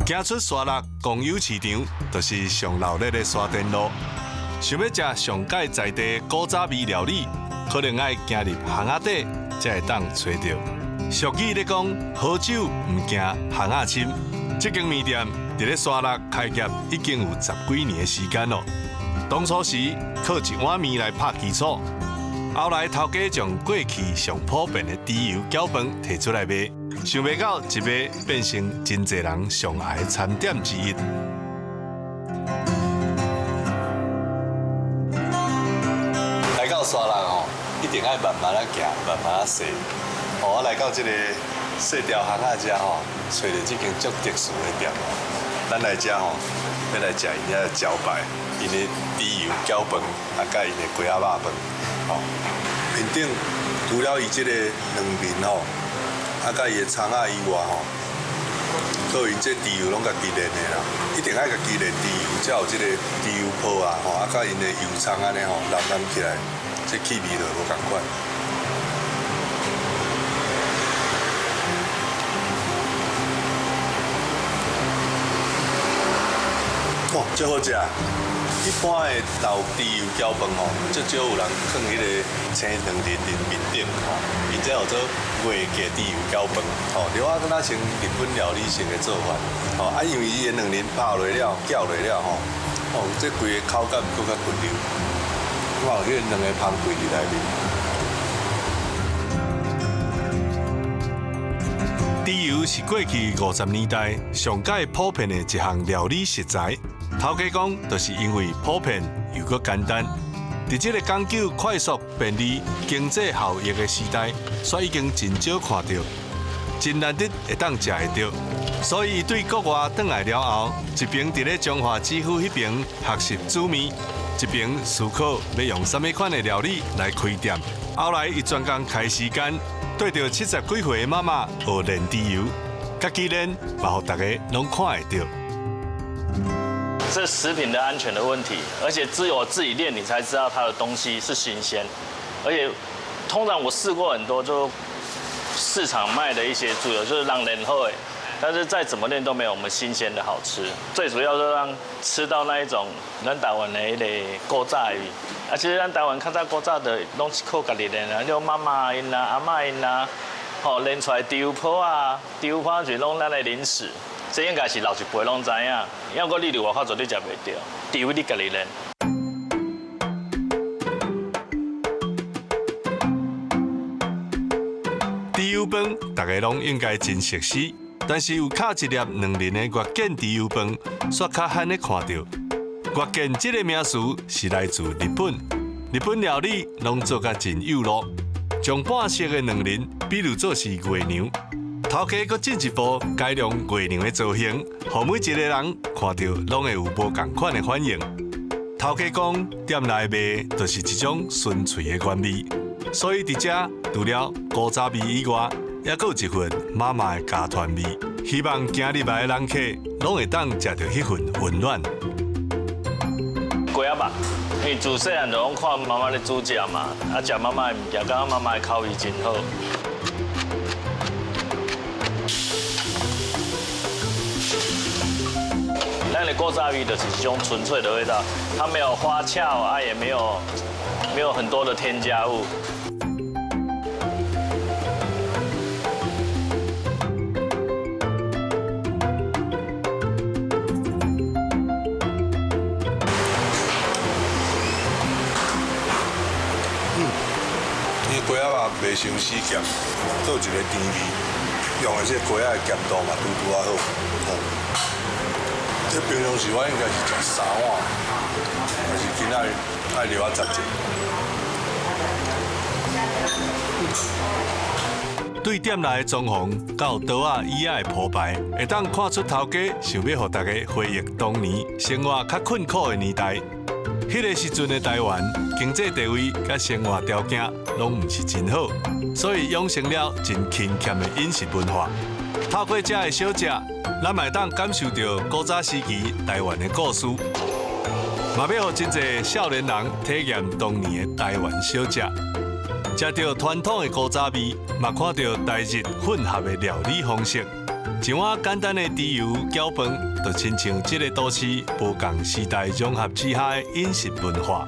行出沙鹿公有市場，就是上鬧熱的沙田路。想欲食上蓋在地古早味料理，可能愛行入巷仔底，才會當揣著。俗語咧講，好酒毋驚巷仔深。這間麵店佇咧沙鹿開業已經有十幾年的時間囉。當初時靠一碗麵來拍基礎，後來頭家將過去上普遍的豬油餃飯提出來賣，想袂到一賣變成真濟人上愛的餐點之一。來到沙鹿吼，一定愛慢慢仔行，慢慢仔踅。哦，我來到這个細條巷仔遮吼，揣著這間足特殊的店。咱來遮吼，欲來食𪜶遐的招牌，𪜶的豬油餃飯，啊，佮𪜶的雞仔肉飯。吼，面頂除了伊這个卵麵吼，啊，佮伊的蔥仔以外吼，閣有𪜶這豬油攏家己煉的啦，一定愛家己煉豬油，才有這个豬油泡啊，吼，啊，佮𪜶的油蔥按呢吼，淋淋起來，這氣味就無仝款。哦，足好食！一般的豆豬油餃飯吼，足少有人囥彼個青卵仁佇面頂吼，𪜶這號做月季豬油餃飯吼，著啊，敢若像日本料理式的做法吼，啊，因為伊的卵仁拍落了、攪落了吼，哦，這規个口感閣較滑溜，哇，彼個卵的芳味佇內面。豬油是過去50年代上蓋普遍的一項料理食材。頭家講，就是因為普遍又閣簡單，佇這个講究快速、便利、經濟效益的時代，煞已經真少看著，真難得會當食會著。所以，伊對國外轉來了後，一邊佇咧中華姊夫彼爿學習煮麵，一邊思考欲用啥物款的料理來開店。後來，伊專工開時間，綴著70幾歲的媽媽學煉豬油，家己煉，嘛予逐家攏看會著。這食品的安全的問題，而且只有自己煉，你才知道它的東西是新鮮。而且通常我試過很多，就市場賣的一些豬油，就是讓煉好的，但是再怎麼煉都沒有我們新鮮的好吃。最主要是讓吃到那一種咱台灣的彼个古早味。啊，其實咱台灣較早古早的攏是靠家己煉啊，你媽媽𪜶啊、阿嬤𪜶啊，吼煉出來豬油泡啊，豬油泡是攏咱的零食。這應該是老一輩攏知影，抑閣你佇外口絕對食袂著，除非你家己煉。豬油飯，逐家攏應該真熟悉，但是有敲一粒卵仁的月見豬油飯，煞較罕咧看著。月見這个名詞是來自日本，日本料理攏做甲真幼路，將半熟的卵仁比喻做是月娘。頭家閣進一步改良月娘的造型，予每一个人看著攏會有無仝款的反應。頭家講，店內賣就是一種純粹的原味，所以佇遮除了古早味以外，猶閣有一份媽媽的家傳味。希望行入來的人客攏會當食著彼份溫暖。雞仔肉，因為自細漢就攏看媽媽咧煮食嘛，啊，食媽媽的物件，感覺媽媽的口味真好。咱的古早味就是這種純粹的味道，它沒有花俏啊，也沒有很多的添加物。伊雞仔肉袂傷死鹹，閣有一個甜味，用的這個雞仔的鹹度嘛，拄拄仔好。這平常時我應該是食三碗，但是今仔日愛留仔十隻。對店內的裝潢到桌仔椅仔的鋪排，會當看出頭家想欲予大家回憶當年生活較困苦的年代。彼个時陣的台灣經濟地位佮生活條件攏毋是真好，所以養成了真勤儉的飲食文化。透過遮的小食，咱嘛會當感受著古早時期台灣的故事，嘛欲予真濟少年人體驗當年的台灣小食，食著傳統的古早味，嘛看著台日混合的料理方式。一碗簡單的豬油餃飯，就親像這个都市無仝時代融合之下的飲食文化。